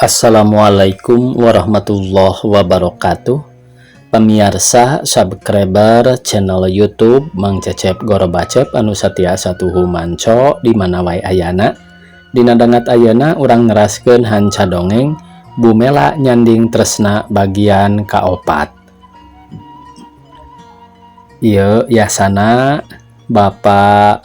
Assalamualaikum warahmatullahi wabarakatuh. Pemirsa subscriber channel YouTube Mang Cecep Gorbacep anu satia satuhu manco di mana wae ayana. Dina dangat ayana urang neraskeun hanca dongeng Bu Mela Nyanding Tresna bagian kaopat. Ieu yasana Bapak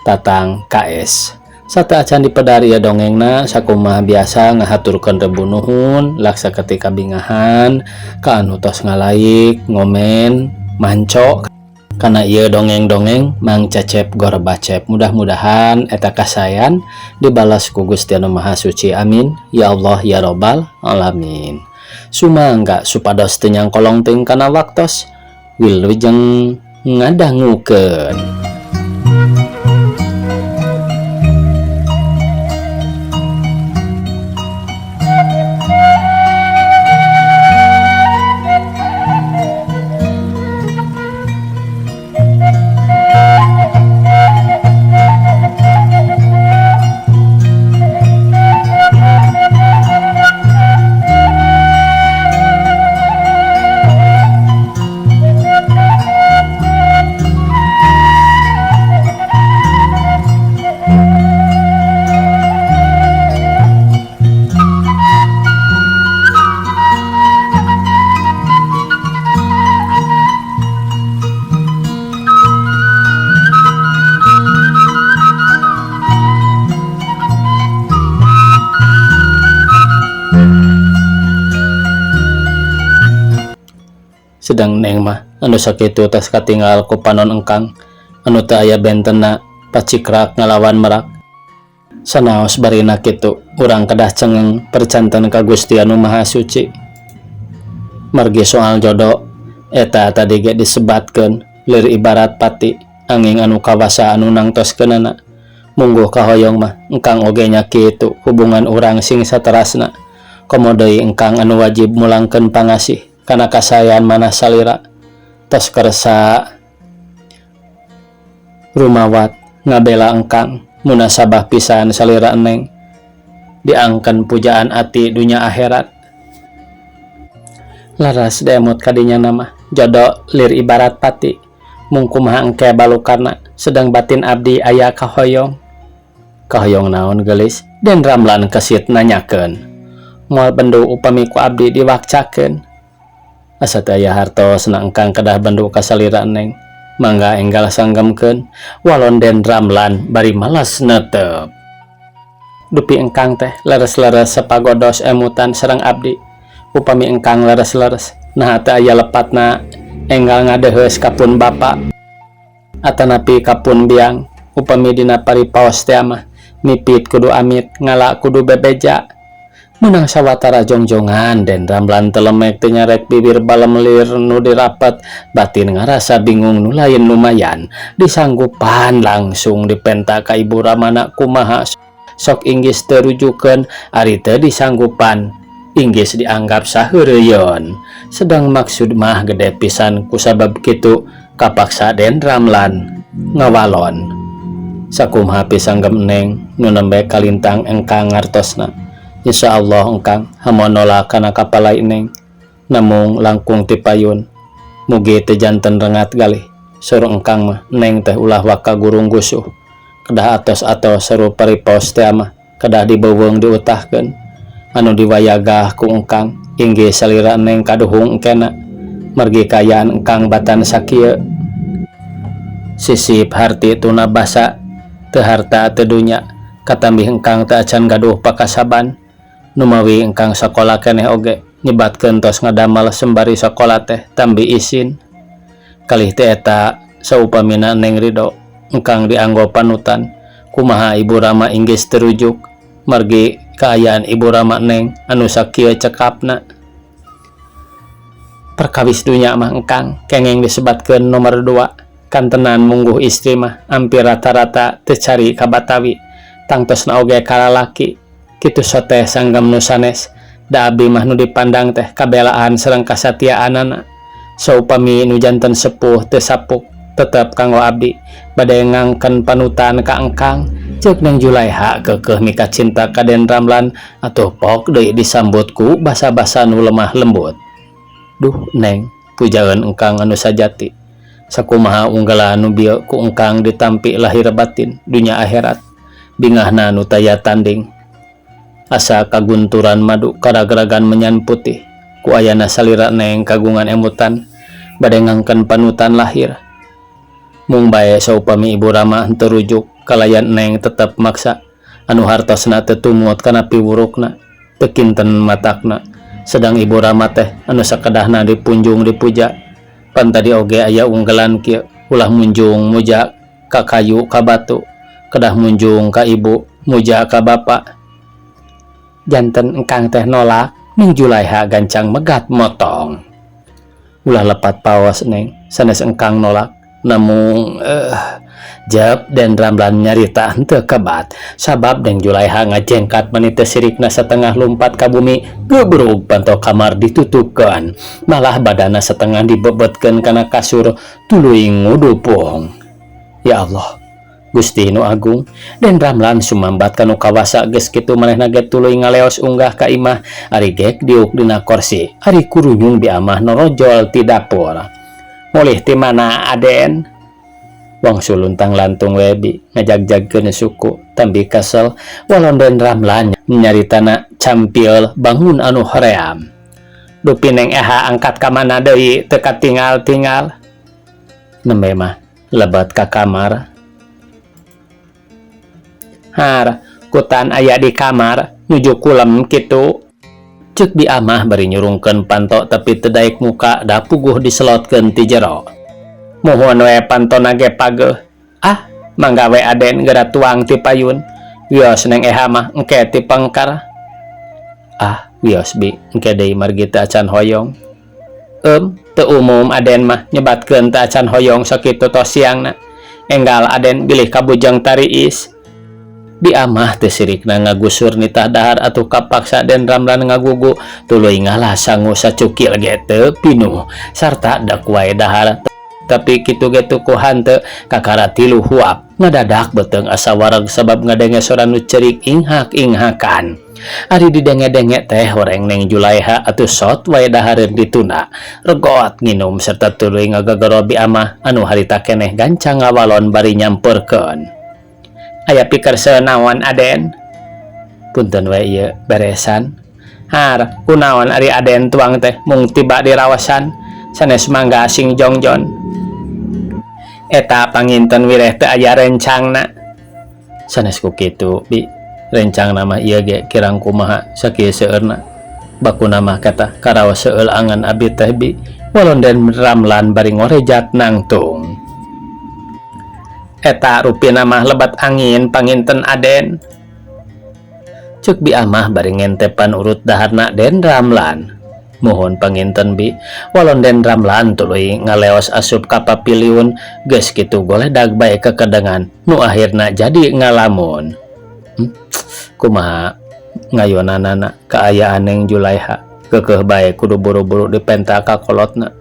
Tatang KS. Sateuacan dipedar ieu dongengna sakumaha biasa ngahaturkeun rebu nuhun laksa ketika bingahan ka anu tos ngalaik, ngomen, manco kana ieu dongeng-dongeng Mang Cecep Gorbacep. Mudah-mudahan eta kasayan dibalas ku Gusti Anu Maha Suci, amin ya Allah ya Robbal alamin. Sumangga supados teu nyangkolong teuing kana waktos, wilujeng ngadangukeun. Sedang neng mah anu sakitu tos katinggal ku panon engkang anu teu aya bentena pacikrak ngalawan merak. Sanaos barina kitu urang kedah cengeng percanten ka Gusti Anu Maha Suci. Margi soal jodoh eta tadi ge disebatkeun lir ibarat pati angin anu kawasa anu nangtoskeunana. Mungguh kahoyong mah engkang oge nya kitu hubungan urang sing saterasna. Komo deui engkang anu wajib mulangkeun pangasih kana kasayan manah salira. Tos kersa rumawat ngabela engkang munasabah pisan salira eneng diangken pujaan ati dunya akhirat. Laras demut kadinya nama jodoh lir ibarat pati mungkumaha engke balukarna sedang batin abdi aya kahoyong. Kahoyong naon gelis Den Ramlan kesit nanyakeun. Moal bendu upami ku abdi diwakcakeun. Asa teu aya hartos na engkang kedah bendu ka salira neng. Mangga enggal sanggemkeun walon Den Ramlan bari malas netep. Dupi engkang teh leres-leres sepagodos emutan sareng abdi. Upami engkang leres-leres naha teu aya lepatna enggal ngadeheus kapun bapa atanapi kapun biang. Upami dina paripaos teh mah mipit kudu amit ngala kudu bebeja. Menang sawatara jongjongan Den Ramlan telemek teu nyarek bibir balem lir nu dirapet batin ngarasa bingung nu lain lumayan disanggupan langsung dipenta ka Ibu Ramana kumaha sok inggis teu rujukeun ari teu disanggupan inggis dianggap saheureuyun. Sedang maksud mah gede pisan kusabab kitu kapaksa Den Ramlan ngawalon. Sakumaha pisanggem neng nu nembe kalintang engkang ngartosna. Insyaallah engkang hamonola kana kapalai neng namung langkung tipayun mugi teu janten rengat galih suruh engkang mah neng teh ulah waka gurung gusuh kedah atos-atos seru paripaos teh mah kedah dibeuweung diutahkeun anu diwayagah ku engkang inggih salira neng kaduhung engkena margi kaayaan engkang batan sakieu sisip harti tuna basa teu harta teu dunya katambih engkang teu acan gaduh pakasaban. Numawi engkang sakola keneh oge nyebatkeun tos ngadamal sembari sakola teh tambi isin. Kalih teh eta saupamina neng Ridho engkang dianggo panutan kumaha Ibu Rama inggis terujuk margi kaayaan Ibu Rama neng anu sakieu cekapna. Perkawis dunya mah engkang kengeng disebatkeun nomor 2 kantenan mungguh istri mah hampir rata-rata teu cari ka Batawi tangtosna oge kalalaki. Kitu soteh sanggem nu sanes da abdi mah nu dipandang teh kabelaan sareng kasatiaanana. Saupami nu janten sepuh teu sapuk tetep kanggo abdi bade ngangken panutan ka engkang Ceuk Neng Julaiha keukeuh mika cinta ka Den Ramlan atuh pok deui disambut ku basa-basa nu lemah lembut. Duh Neng, pujaeun engkang anu sajati. Sakumaha unggelan nu bieu ku engkang ditampi lahir batin, dunya akhirat. Bingahna nu taya tanding. Asa kagunturan madu karagragan menyan putih. Ku ayana salira Neng kagungan emutan bade ngangken panutan lahir. Mung bae saupami ibu rama henteu rujuk kalayan Neng tetep maksa anu hartosna teu tumut kana piwurukna teu kinten matakna sedang ibu rama teh anu sakedahna dipunjung dipuja pan tadi oge aya unggelan kieu ulah munjung muja ka kayu ka batu kedah munjung ka ibu muja ka bapa janten engkang teh nolak Neng Julaiha gancang megat motong. Ulah lepat paos Neng sanes engkang nolak namung eh jep Den Ramlan nyarita henteu kebat sabab Neng Julaiha ngajengkat meni teu sirikna setengah lumpat ka bumi gebrug panto kamar ditutupkeun malah badana setengah dibebetkeun kana kasur tuluy ngudupung. Ya Allah Gusti nu Agung. Den Ramlan sumambat kanu kawasa geus kitu manehna ge tuluy ngaleos unggah ka imah ari gek diuk dina korsi ari kurunyung bi amah norojol ti dapur. Mulih ti mana Aden? Wangsul luntang lantung we bi ngajagjagkeun suku tambi kesel walon Den Ramlan nyaritana campil bangun anu hoream. Dupi Neng Eha angkat ka mana deui teu katingal-tingal. Nembe mah lebet ka kamar. Har, kutan aya di kamar nuju kulem kitu. Ceuk bi amah bari nyurungkeun panto tapi teu daek muka da puguh diselotkeun ti jero. Muhun we pantona ge pageuh. Ah, mangga we Aden geura tuang ti payun. Wios Neng Eha mah engke ti pengker. Ah, wios bi engke deui margi teu acan hoyong. Teu umum Aden mah nyebatkeun teu acan hoyong sakitu tos siangna. Enggal Aden bilih kabujeng tariis. Bi amah teu sirikna ngagusur nitah dahar atuh kapaksa Den Ramlan ngagugu tuluy ngalah sangu sacukil ge teu pinuh sarta dak wae dahar tapi kitu ge tuku hanteu kakara tilu huap ngadadak beuteung asa wareg sabab ngadenge sora nu cerik inghak-inghakan. Ari didenge-denge teh horeng Neng Julaiha atuh sot wae dahareun ditunda regot nginum serta tuluy ngagagero bi amah anu harita keneh gancang ngawalon bari nyamperkeun. Aya pikerseun naon Aden? Punten we ieu beresan. Har, kunaon ari Aden tuang teh mung tiba di rawasan sanes mangga sing jongjon. Eta panginten wireh teu aya rencangna. Sanes ku kitu bi rencangna mah ieu ge kirang kumaha sakieu seueurna. Bakuna mah kata karaos seueul angan abi teh bi walon Den Ramlan bari ngorejat nangtung. Eta rupina mah lebat angin panginten Aden. Ceuk bi amah bari ngentepan urut daharna Den Ramlan. Muhun panginten bi walon Den Ramlan tuluy ngaleos asup ka papiliun geus kitu goledag bae kekedengan nu akhirna jadi ngalamun. Kumaha ngayonanana kaayaan Neng Julaiha keukeuh bae kudu buru-buru dipenta ka kolotna.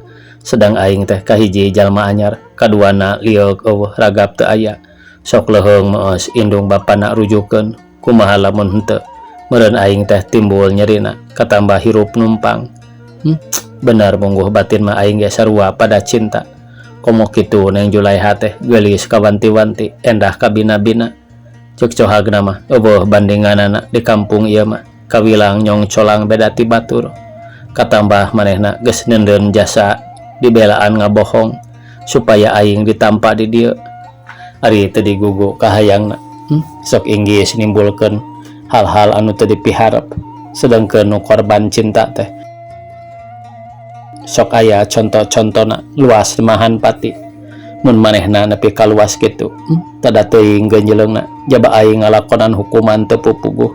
Sedang aing teh kahiji jalma anyar kaduana lieuk eueuh ragap teu aya sok leuheung meos indung bapana rujukeun kumaha lamun henteu meureun aing teh timbul nyerina katambah hirup numpang. Bener mungguh batin mah aing ge sarua pada cinta komo kitu Neng Julaiha teh geulis kawanti-wanti endah kabina-bina ceuk cohagna mah eueuh bandinganana di kampung ieu mah kawilang nyong colang beda ti batur katambah manehna geus neundeun jasa dibelaan ngabohong supaya aing ditampa di dieu ari teu digugu kahayangna. Sok inggis nimbulkeun hal-hal anu teu dipiharep sedangkeun nu korban cinta teh sok aya conto-contona luas mahan pati mun manehna nepi ka luas kitu tada teuing geunjeleungna jaba aing ngalakonan hukuman teu pupuguh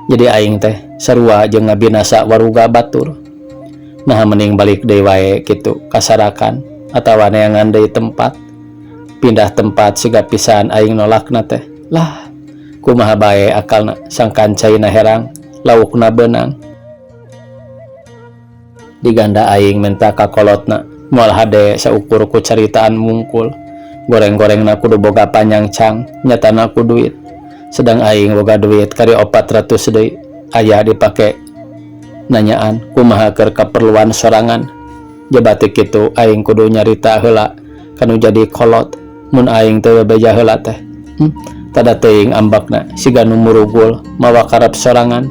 jadi aing teh sarua jeung ngabinasa waruga batur. Nah mending balik deui wae kitu kasarakan atawa neangan deui tempat pindah tempat siga pisan aing nolakna teh lah kumaha bae akalna sangkan caina herang laukna beunang diganda aing menta ka kolotna moal hade saukur ku caritaan mungkul goreng-gorengna kudu boga panyangcang nyatana ku duit Sedang aing boga duit kari 400 deui aya dipake nanyaan kumaha keur kaperluan sorangan. Jabati kitu aing kudu nyarita heula kanu jadi kolot mun aing teu bebeja heula teh. Tada teuing ambakna siga nu murugul mawa karep sorangan.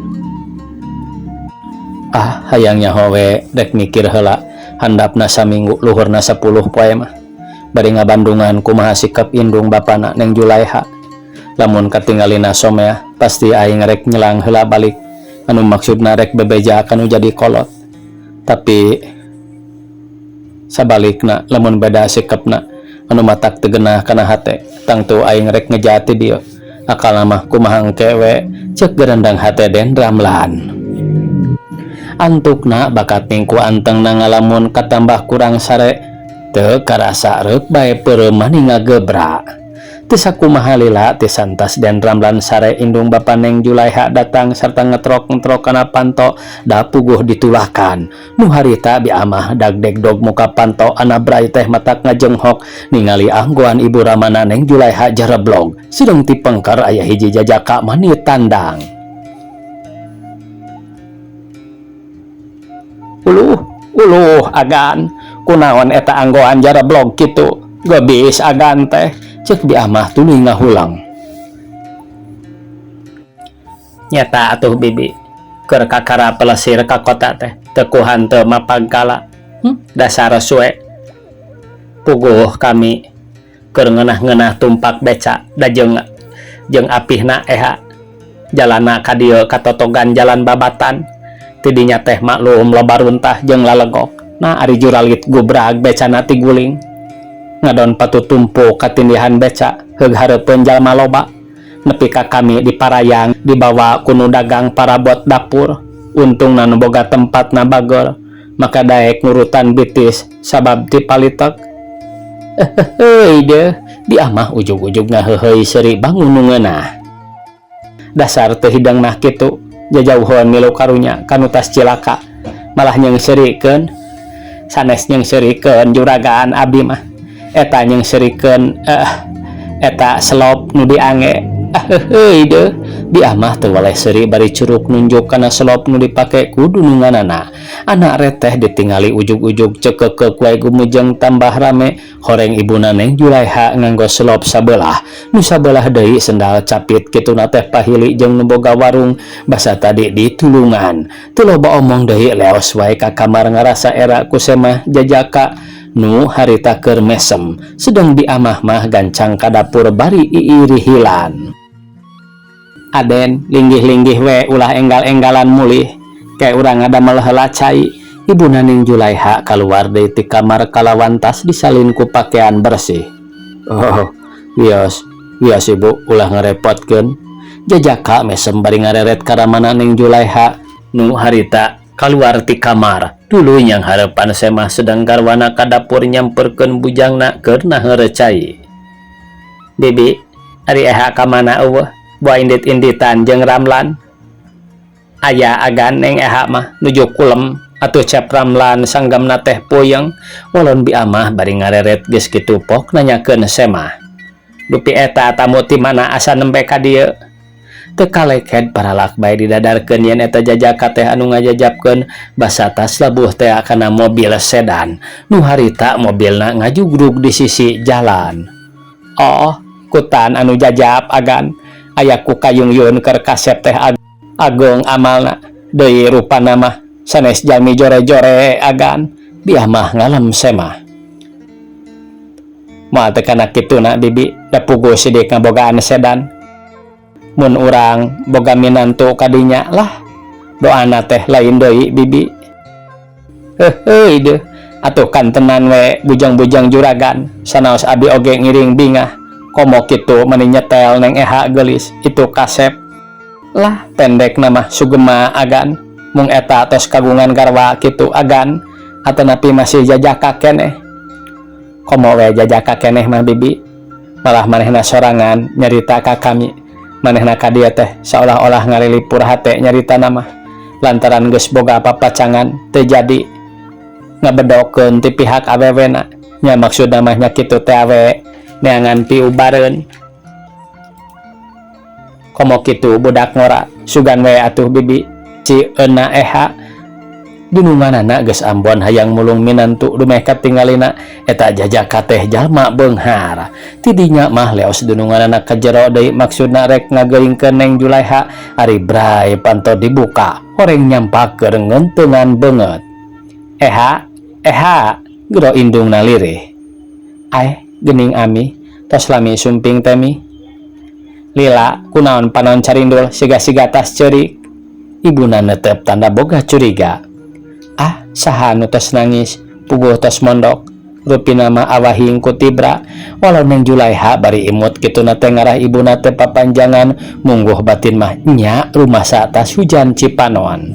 Ah, hayang nyaho we rek mikir heula handapna saminggu luhurna 10 poe mah. Bari ngabandungan kumaha sikap indung bapana Neng Julaiha. Lamun katinggalina Someah pasti aing rek nyelang heula balik anu maksudna rek bebeja kanu jadi kolot. Tapi sabalikna lamun beda sikapna anu matak teu genah kana hate tangtu aing rek ngejati dieu. Akalna mah kumaha engke we ceuk gerendang hate Den Ramlan. Antukna bakat mingku antengna ngalamun katambah kurang sare teu karasa reuk bae peureum mani ngagebra. Teu sakumaha lila ti santas Den Ramlan sare indung bapa Neng Julaiha datang sarta ngetrok-ngetrok kana panto da puguh ditulakan. Nu harita biamah dagdegdog muka panto anabrai teh matak ngajenghok ningali anggoan ibu ramana Neng Julaiha jareblog sedeng ti pengker aya hiji jajaka mani tandang. Uluh, uluh agan, kunaon eta anggoan jareblog kitu, gebis agan teh, ceuk biamah tuluy ngahulang. Nyata atuh bibi, keur kakara pelesir ka kota teh, teu kuhan teu mapagkala. Dasar suwe. Puguh kami keur ngeunah-ngeunah tumpak beca da jeung apihna eha. Jalana ka dieu katotogan jalan babatan. Tidinya teh maklum loba runtah jeung lalegok. Nah ari juralit gubrag becana ti guling. Ngadon patutumpu katindihan beca heug hareupeun jalma loba. Nepi ka kami diparayang dibawa ku nu dagang parabot dapur. Untungna nu boga tempatna bageur maka daek nurutan bitis sabab ti palitek. Heuy deuh biamah ujug-ujug ngaheuheuy seuri bangun nu ngeunah. Dasar teu hidang mah kitu. Jajauheun milu karunya kanu tas cilaka malah nyeungseurikeun sanes nyeungseurikeun juragan abdi mah eta nyeungseurikeun eta selop nu diange. Heuy deuh biamah teu waleh seuri bari curug nunjuk kana selop nu dipake ku dununganana. Anak reteh ditingali ujug-ujug cekekeuk wae gumujeng tambah rame horeng ibuna Neng Julaiha nganggo selop sabelah nu sabelah deui sendal capit kituna teh pahili jeung nu boga warung basa tadi ditulungan. Teu loba omong deui leos wae ka kamar ngarasa era ku semah jajaka nu harita keur mesem sedeng biamah mah gancang ka dapur bari iirihilan. Aden linggih-linggih we ulah enggal-enggalan mulih kayak urang ngadamel heula cai. Ibuna Neng Julaiha kaluar deui ti kamar kalawan tas disalin ku pakaian bersih. Oh, wios, wios ibu ulah ngarepotkeun. Jajaka mesem bari ngareret ka ramana Neng Julaiha nu harita kaluar ti kamar. Tuluy nyang hareupan semah sedang garwana ka dapur nyamperkeun bujangna keur naheureuh cai. Bibi, ari eha ka mana eueuh? Boa indit-inditan jeung Ramlan. Aya agan Neng eha mah nuju kulem atuh cep Ramlan sanggamna teh puyeng. Walon biamah bari ngareret geus kitu pok nanyakeun semah. Dupi eta tamu ti mana asa nembe ka dieu? Teu kaleked paralak bae didadarkeun yen eta jajaka teh anu ngajajapkeun basa tas labuh teh kana mobil sedan. Nu harita mobilna ngajugrug di sisi jalan. Oh, kutan anu jajap agan. Aya ku kayungyun keur kasep teh ageung amalna. Deui rupana mah sanes jalmi jore-jore agan. Biah mah ngalem semah. Moal teh kana kituna bibi da puguh sidik ngabogaan sedan. Mun urang boga minantu kadinya lah doana teh lain deui bibi. Heuheuy deuh atuh kantenan we bujang-bujang juragan sanaos abi oge ngiring bingah. Komo kitu meni nyetel Neng Eha geulis itu kasep lah pendek nama sugema agan mung eta tos kagungan garwa kitu agan atanapi masih jajaka keneh. Komo we jajaka keneh mah bibi malah manehna sorangan nyarita ka kami. Manehna ka dieu teh seolah-olah ngalilipur hate nyarita nama lantaran geus boga papacangan teu jadi ngabedokeun ti pihak awewena nya maksudna mah nya kitu teh awe neangan piubareun. Komo kitu budak ngora, sugan we atuh bibi ci euna eha. Dununganana geus ambon hayang mulung minantu dumeh katingalina eta jajaka teh jalma beunghar. Tidinya mah leos dununganana ka jero deui maksudna rek ngageuringkeun Neng Julaiha ari bray panto dibuka horeng nyampak keur ngeunteungan beungeut. Eha, eha, gero indungna lirih. Aeh, geuning ami, tos lami sumping teh mi. Lila, kunaon panon carindul siga-siga tas ceurik. Ibuna netep tanda boga curiga. Ah, saha nu tos nangis, puguh tos mondok. Rupina mah awahing ku Tibra, walau Neng Julaiha bari imut kituna teh ngarah ibuna teh papanjangan, mungguh batin mah nya rumasa tas hujan Cipanon.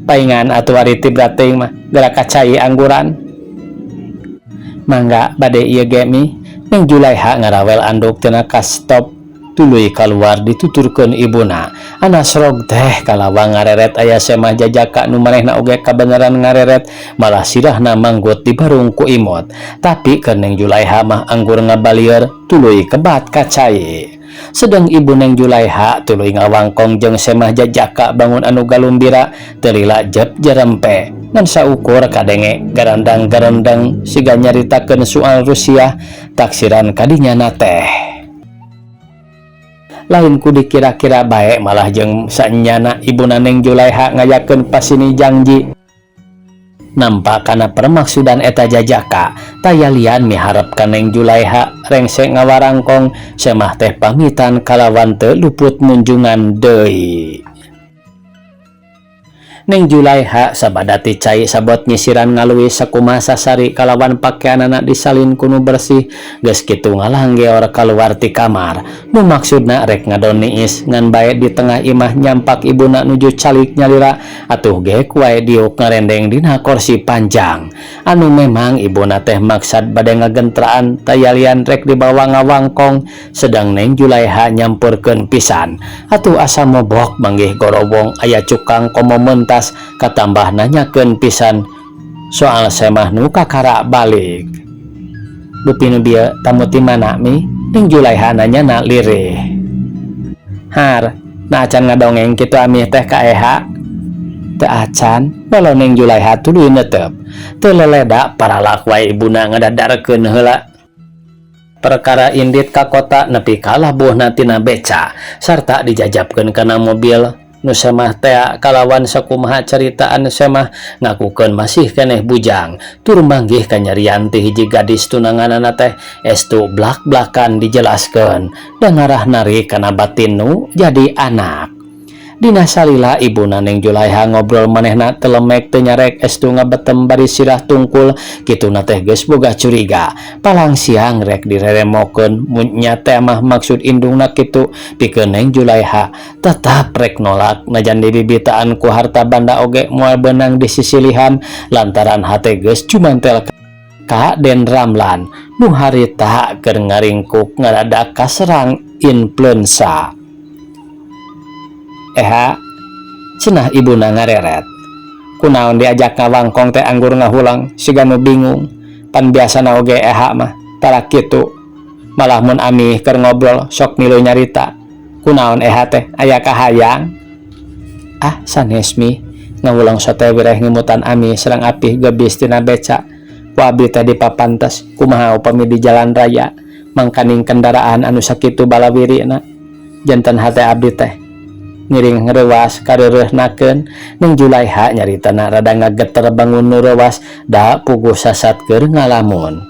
Paingan atuh ari Tibra teuing mah geura ka cai angguran. Mangga bade ieu ge mi. Neng Julaiha ngarawel anduk tina kastop tuluy kaluar dituturkeun ibuna. Anasrog teh kalawang ngareret aya semah jajaka nu manehna oge kabeneran ngareret malah sirahna manggut dibarung ku imut. Tapi keur Neng Julaiha mah anggur ngabalieur tuluy kebat ka cai. Sedang ibu Neng Julaiha tuluy ngawangkong jeung semah jajaka bangun anu galumbira teu lila jep jerempe. Ngan saukur kadenge garandang-garandang siga nyaritakeun soal Rusia taksiran kadinyana teh. Lain ku dikira-kira bae malah jeung sanyana ibuna Neng Julaiha ngayakeun pasini jangji. Nampak kana permaksudan eta jajaka, taya lian miharep ka Neng Julaiha rengse ngawarangkong semah teh pamitan kalawan teu luput munjungan deui. Neng Julaiha sabada ti cai sabot nyisiran ngaluwi sakumaha sasari kalawan pakeanana disalin ku nu bersih geus kitu ngalanggeor kaluar ti kamar. Nu maksudna rek ngadon niis ngan bae di tengah imah nyampak ibuna nuju calik nyalira atuh gek wae diuk ngarendeng dina korsi panjang. Anu memang ibuna teh maksad bade ngagentraan taya lian rek dibawa ngawangkong sedang Neng Julaiha nyampurkeun pisan. Atuh asa mobok manggih gorobong aya cukang komo mentas katambah nanyakeun pisan soal semah nu kakara balik. Dupi nu bieu tamu ti mana mi? Neng Julaiha nanyana lirih. Har, na acan ngadongeng kitu amih teh ka Eha? Teu acan, walau Neng Julaiha tuluy netep. Teu leleda paralak wae ibuna ngadadarkeun heula. Perkara indit ka kota nepi ka labuhna tina beca sarta dijajabkeun kana mobil nu semah tea kalawan sakumaha caritaan semah ngakukeun masih keneh bujang tur manggih kanyarian ti hiji gadis tunanganana teh estu blak-blakan dijelaskeun dan ngarah narik kana batin nu jadi anak. Dina salila ibuna Neng Julaiha ngobrol manehna teu lemek teu nyarek estu ngabetem bari sirah tungkul kituna teh geus boga curiga. Palang siang rek direremokeun mun nya teh mah maksud indungna kitu pikeun Neng Julaiha tetap rek nolak najan dibibitaan ku harta banda oge moal beunang disisilihan lantaran hate geus jumantel ka Den Ramlan nu harita keur ngaringkuk ngarada kaserang influenza. Eha, cenah ibuna ngareret. Kunaon diajak ngawangkong teh anggur ngahulang siga nu bingung. Pan biasana oge eha mah tara kitu. Malah mun amih keur ngobrol sok milu nyarita. Kunaon eha teh aya kahayang? Ah, sanes mi. Ngawulang sote wireh ngemutan amih sareng apih gebis tina beca. Ku abdi teh dipapantes kumaha upami di jalan raya mangkaning kendaraan anu sakitu balawirina. Janten hate abdi teh ngiring reuwas kareureuhnakeun. Neng Julaiha nyaritana rada ngageter bangun nu reuwas da puguh sasat keur ngalamun.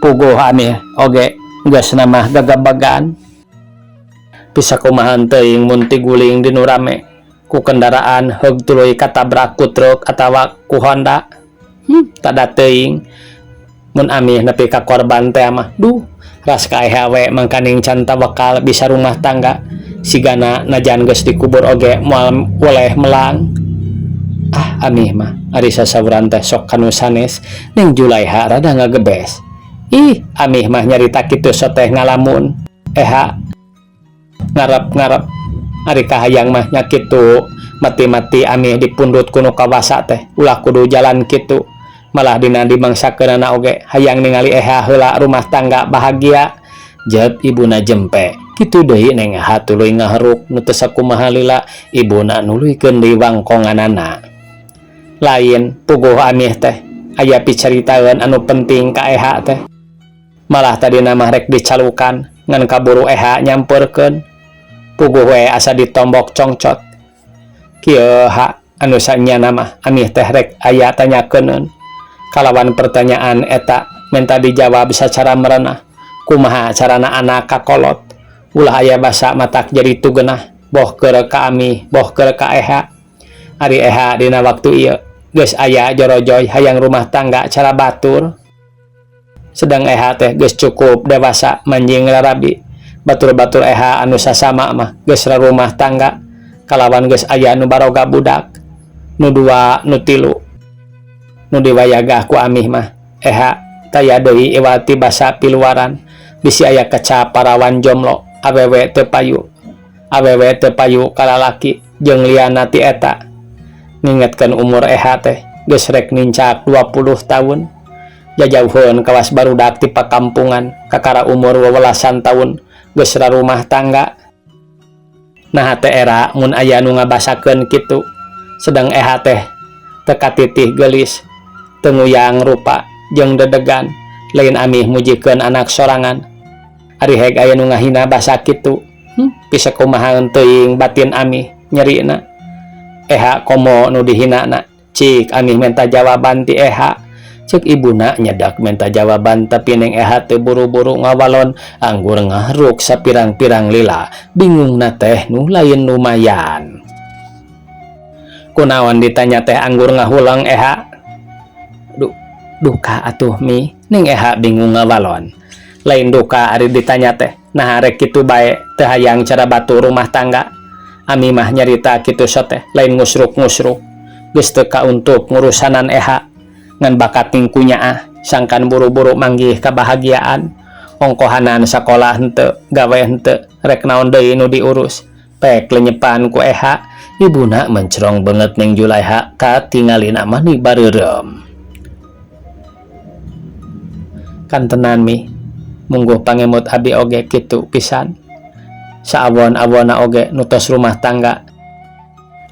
Puguh amih oge geus namah gagabagan. Bisa kumaha teuing mun tiguling di nu rame ku kendaraan heug tuluy katabrak ku truk atawa ku Honda. Tada teuing mun amih nepi ka korban teh mah duh ras ka eha we mangkaning can tawakal bisa rumah tangga sigana najan geus dikubur oge moal woleh melang. Ah, amih mah ari sasawuran teh sok kanu sanes. Neng Julaiha rada ngagebes. Ih, amih mah nyarita kitu soteh ngalamun. Eha ngarep-ngarep ari kahayang mah nya kitu mati-mati amih dipundut ku nu kawasa teh ulah kudu jalan kitu malah dina dimangsakeunana oge hayang ningali eha heula rumah tangga bahagia. Jep ibuna jempe. Kitu deui Neng Eha tuluy ngaheruk nu teu sakumaha lila ibuna nuluykeun deui wangkonganana. Lain puguh amih teh aya picaritaeun anu penting ka Eha teh. Malah tadina mah rek dicalukan ngan kaburu Eha nyampeurkeun. Puguh we asa ditombok congcot. Kieu ha anu sanyana mah amih teh rek aya tanyakeun kalawan pertanyaan eta menta dijawab sacara merenah. Kumaha carana anak ka kolot ulah aya basa matak jadi tugenah boh keur ka amih boh keur ka Eha. Ari Eha dina waktu ieu geus aya jorojoy hayang rumah tangga cara batur. Sedang Eha teh geus cukup dewasa manjing rarabi. Batur-batur Eha anu sasama mah geus rumah tangga kalawan geus aya nu baroga budak nu dua nu tilu nu diwayagah ku amih mah Eha taya deui iwati basa piluaran bisi aya kecap parawan jomlo awewe teu payu awewe teu payu ka lalaki jeung liana ti eta. Ngingetkeun umur Eha teh geus rek nincak 20 tahun jajauheun kawas barudak ti pakampungan kakara umur wewelasan tahun geus rumah tangga. Nah teh era mun aya nu ngabasakeun kitu sedang Eha teh teu katitih geulis teu nguyang rupa jeung dedegan lain amih mujikeun anak sorangan. Ari heg aya nu ngahina basa kitu bisa kumaha teuing batin amih nyerina. Eha komo nu dihinana cik amih menta jawaban ti Eha. Cek ibuna nyedak menta jawaban tapi Neng Eha teu buru-buru ngawalon anggur ngahruk sapirang-pirang lila bingungna teh nu lain lumayan. Kunaon ditanya teh anggur ngahulang Eha? Duka atuh mi. Neng Eha bingung ngawalon. Lain duka ari ditanya teh nah rek kitu bae teu hayang cara batur rumah tangga. Ami mah nyarita kitu teh lain ngusruk-ngusruk geus teu kauntup ngurusanan Eha ngan bakat tingkunya ah sangkan buru-buru manggih kebahagiaan ongkohanan sakolah henteu gawe henteu rek naon deui nu diurus pek lenyepan ku Eha. Ibuna mencerong banget Neng Julaiha katingalina mah ni bareureum. Kantenan mi mungguh pangemut abi oge kitu pisan saawon-awonna oge nutos rumah tangga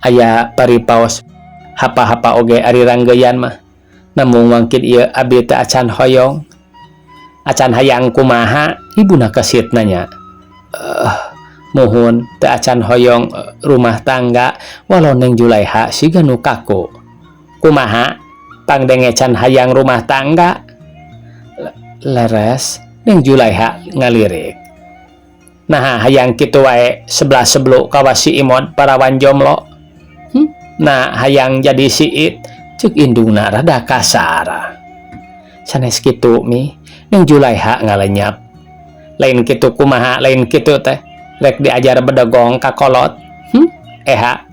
aya paripaos hapa-hapa oge ari ranggeyan mah namung wangkid ieu abi teh acan hoyong acan hayang kumaha. Ibuna kesit nanya. Muhun teu acan hoyong rumah tangga walau Neng Julaiha siga nu kaku. Kumaha pangdenge can hayang rumah tangga? Leres Neng Julaiha ngalirik. Nah hayang kitu wae sebelah sebeluk kawas si Imod parawan jomlo. Nah hayang jadi siit cek indungna rada kasar. Sanes kitu mi. Neng Julaiha ngalenyap. Lain kitu kumaha lain kitu teh rek diajar bedegong ka kolot. Eha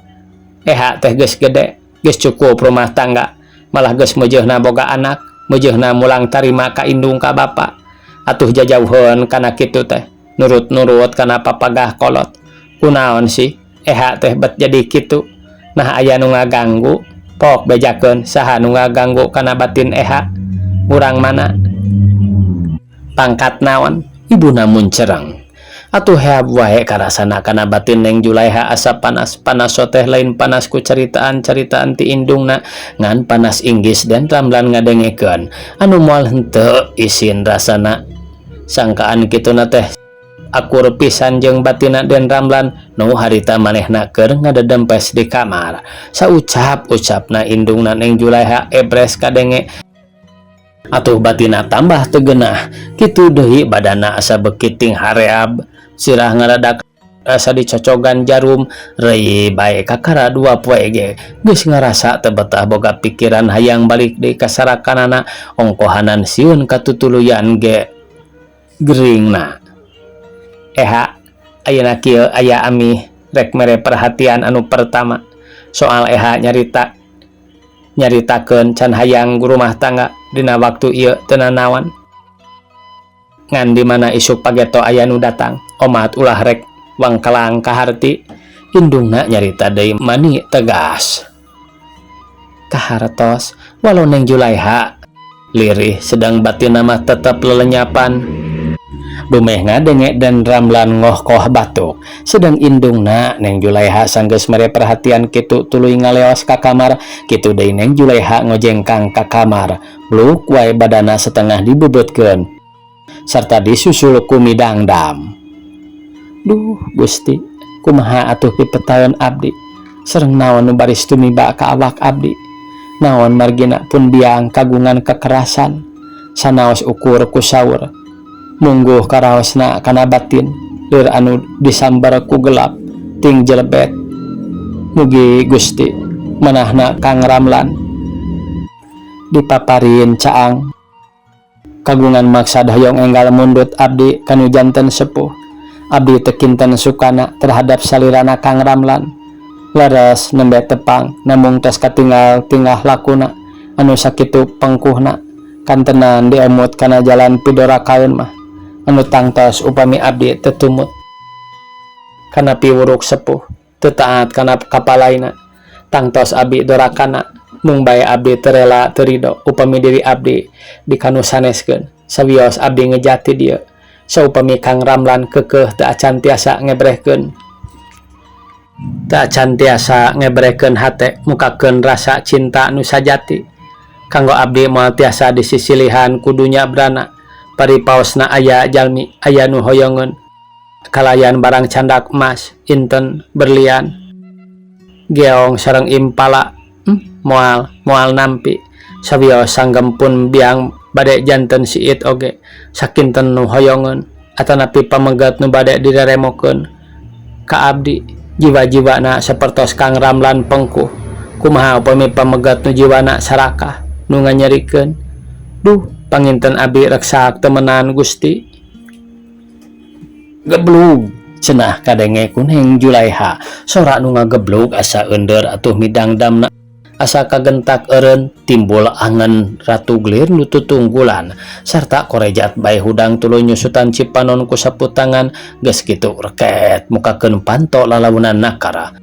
Eha teh geus gede geus cukup rumah tangga malah geus meujeuhna boga anak meujeuhna mulang tarima ka indung ka bapa atuh jajauheun kana kitu teh nurut-nurut kana papagah kolot. Kunaon sih Eha teh bet jadi kitu? Nah aya nu ngaganggu pok bejakeun saha nu ngaganggu kana batin Eha urang mana pangkat naon. Ibuna muncereng atuh heab wae karasana kana batin Neng Julaiha asa panas. Panas teh lain panas ku caritaan-caritaan ti indungna ngan panas inggis dan Ramlan ngadengekeun anu moal henteu isin rasana sangkaan kituna teh akur pisan jeung batina Den Ramlan nu harita manehna keur ngadedempes di kamar. Saucap-ucapna indungna Neng Julaiha ebres kadenge atuh batina tambah tegenah kitu deui badana asa bekiting hareab sirah ngaradak asa dicocogan jarum reuy bae kakara dua poe ge geus ngarasa teu betah boga pikiran hayang balik deui ka sarakanana ongkohanan sieun katutuluyan ge geringna. Eha ayeuna kieu aya amih rek mere perhatian anu pertama soal Eha nyarita nyaritakeun can hayang rumah tangga dina waktu ieu teu nanaon ngan di mana isuk pageto aya nu datang omat ulah rek wangkelang kaharti. Indungna nyarita deui mani tegas kahartos walau Neng Julaiha lirih sedang batin mah tetep lelenyapan. Dumeh ngadenge Den Ramlan ngohkoh batuk. Sedang indungna Neng Julaiha sanggeus mere perhatian kitu tuluy ngaleos ka kamar, kitu deui Neng Julaiha ngojengkang ka kamar. Bluk wae badana setengah dibebeutkeun sarta disusul ku midangdam. Duh Gusti, kumaha atuh pipetaeun abdi? Sareng naon nu baris tumiba ka awak abdi? Naon margina pun biang kagungan kekerasan sanaos ukur ku saur mungguh karaosna kana batin lir anu disambar ku gelap ting jelebet. Mugi Gusti manahna Kang Ramlan dipaparin caang kagungan maksad hoyong enggal mundut abdi kanu janten sepuh. Abdi teu kinten sukana terhadap salirana Kang Ramlan. Leres nembe tepang namung tos katinggal tingah lakuna anu sakitu pengkuhna kantenan diemut kana jalan pidorakaeun mah anu tangtos upami abdi teu tumut kana piwuruk sepuh teu taat kana kapalaina tangtos abdi dorakana mung bae abdi teu rela teu rido upami diri abdi dikanu saneskeun sawios abdi ngejati dieu saupami Kang Ramlan keukeuh teu acan tiasa ngebrehkeun teu acan tiasa ngebrehkeun hate mukakeun rasa cinta nu sajati kanggo abdi moal tiasa disisilihan ku dunya brana paripaosna aya jalmi aya nu hoyongeun kalayan barang candak emas inten berlian geong sareng impala moal moal nampi sawios sanggempun biang bade janten siit oge sakinten nu hoyongeun atanapi pamegat nu bade direremokeun ka abdi jiwa-jiwana sapertos Kang Ramlan pengkuh kumaha upami pamegat nu jiwana sarakah nu nganyerikeun. Duh, panginten abdi reksak temenan Gusti. Geblug cenah kadenge ku Neng Julaiha sora nu ngageblug asa eundeur atuh midangdamna asa kagentak eureun timbul angen ratu glir nu tutunggulan sarta korejat bae hudang tuluy nyusutan cipanon ku sapu tangan geus kitu reket mukakeun panto lalaunan nakara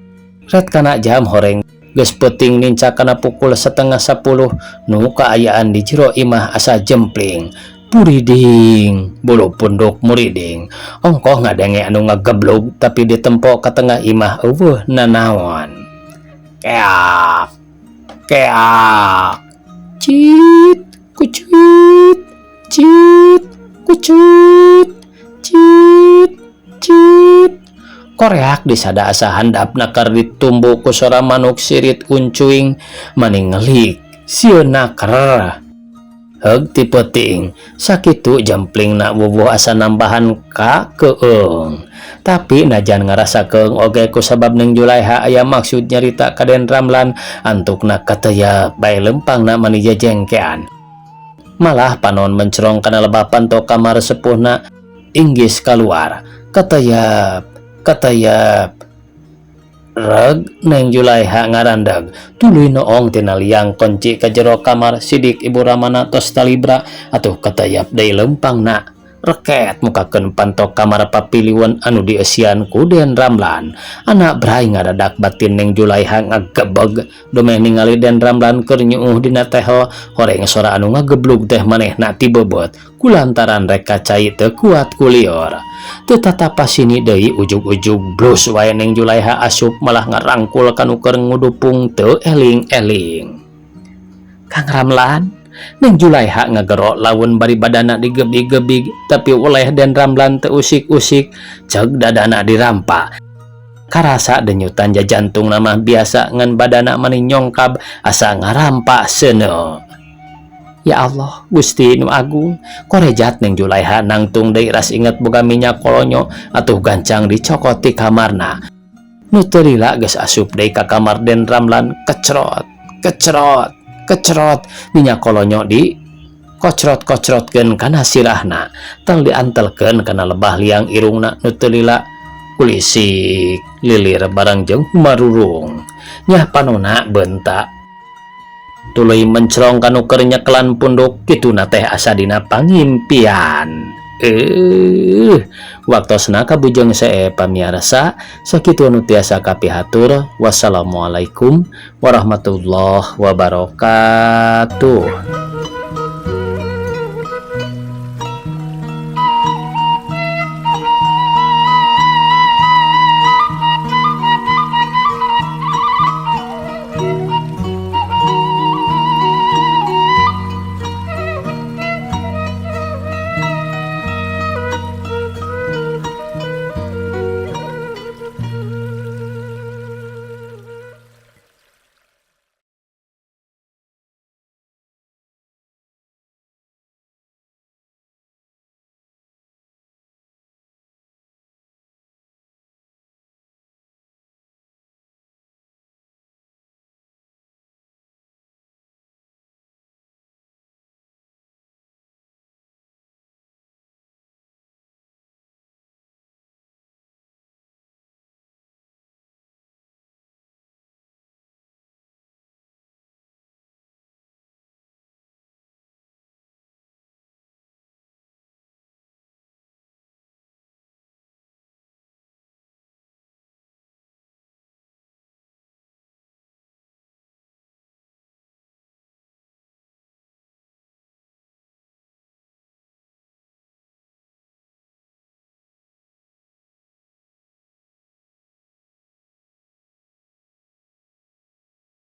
ret kana jam horeng geus peuting nincak kana pukul setengah sepuluh nu kaayaan di jero imah asa jempling puriding bulu punduk muriding ongkoh ngadenge anu ngageblug tapi ditempo ka tengah imah eueuh nanaon. Keak keak cit kucuit cit kucuit cit cit koreak disada asa handap nakar ditumbu ku sora manuk sirit uncuing maning ngelik sieun naker heug ti peuting sakitu jemplingna wuwuh asa nambahan ka keung. Tapi najan ngarasa keung oge kusabab Neng Julaiha aya maksud nyarita ka Den Ramlan antukna kateyap bae lempangna mani jejengkean. Malah panon mencerong kana lebah panto kamar sepuhna inggis kaluar kateyap kateyap reg Neng Julaiha ngarandag tuluy noong tina liang kunci ka jero kamar sidik ibu ramana tos talibra atuh kateyap deui lempangna reket mukakeun panto kamar papiliwon anu dieusian ku Den Ramlan. Anak bray ngadadak batin Neng Julaiha ngagebeg dumeh ningali Den Ramlan keur nyuuh dina tehel horeng sora anu ngageblug teh manehna tibebeut kulantaran rek ka cai teu kuat ku lieur. Teu tatapasini deui ujug-ujug blus wae Neng Julaiha asup malah ngarangkul kanu keur ngudupung teu eling-eling. Kang Ramlan, Neng Julaiha ngagero laun bari badana digebig-gebig tapi oleh Den Ramlan teu usik-usik ceg dadana dirampa. Karasa denyutan jajantung mah biasa ngan badana mani nyongkab asa ngarampa seuneu. Ya Allah, Gusti nu Agung, korejat Neng Julaiha nangtung deui ras inget boga minyak kolonyo atuh gancang dicokot ti kamarna. Nu teu lila geus asup deui ka kamar Den Ramlan kecrot, kecrot, kecrot minyak kolonyo di kocrot-kocrotkeun kana sirahna tel diantelkeun kana lebah liang irungna nu teu lila kulisik lilir barang jeung marurung nyah panona bentak tuluy mencrong kanu keur nyekelan punduk kituna teh asa dina pangimpian. Waktosna kabujeng see pamiarsa sakitu nu tiasa kapihatur. Wassalamualaikum warahmatullahi wabarakatuh.